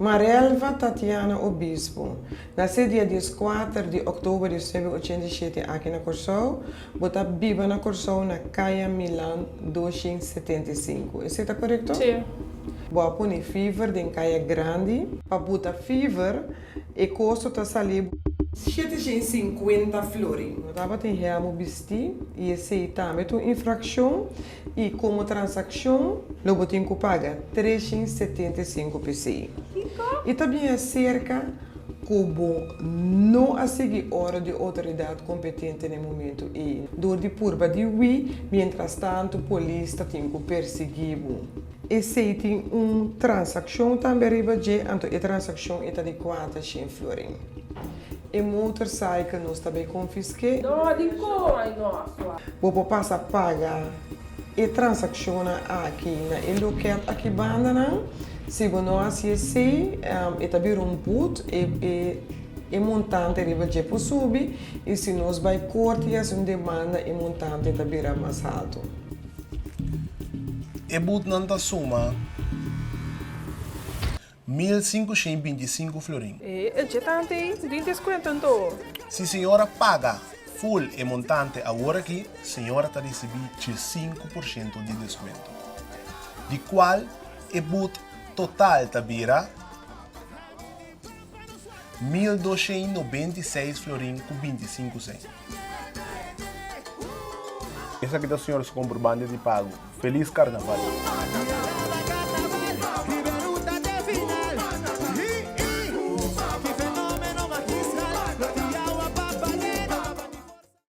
Marelva Tatiana Obispo, nasé dia dieskuater di òktober di 1987 aki na Kòrsou, bo ta biba na Kòrsou na Kaya Milan 275. Esei ta korekto? Sí. Bo a pone fever den Kaya Grandi. Pa buta fever e kosto ta sali bo 750 florin. Bo tabatin hèlmu bistí i esei tambe ta un infrakshon i komo transakshon lo bo tin ku paga 375 pc. Kiko? I ta bien aserka ku bo no a sigui òrdu di outoridat kompetente na e momentu ei dor di purba di hui mientrastantu polis ta tin ku persiguí bo. Esei tin un transakshon tambe riba dje, anto e transakshon e ta di 400 florin. E motorcycle nos ta bay konfisk'é. No, dikon ai nos wa? Bo por pasa paga e transakshonnan aki na e loket aki bandanan. Si bo no hasi esei, e ta bira un but, e e e montante riba dje por subi i si nos bay korte i hasi un demanda e montante ta bira mas haltu. E butnan ta suma 1525 florin. E dje tante ei tin deskuento anto. Si señora paga full e montante awor aki, señora ta risibí 15% di deskuento, di kual e but total ta bira 1296 florin ku 25 sent. Esaki ta señor su komprobante di pago. Felis Karnaval!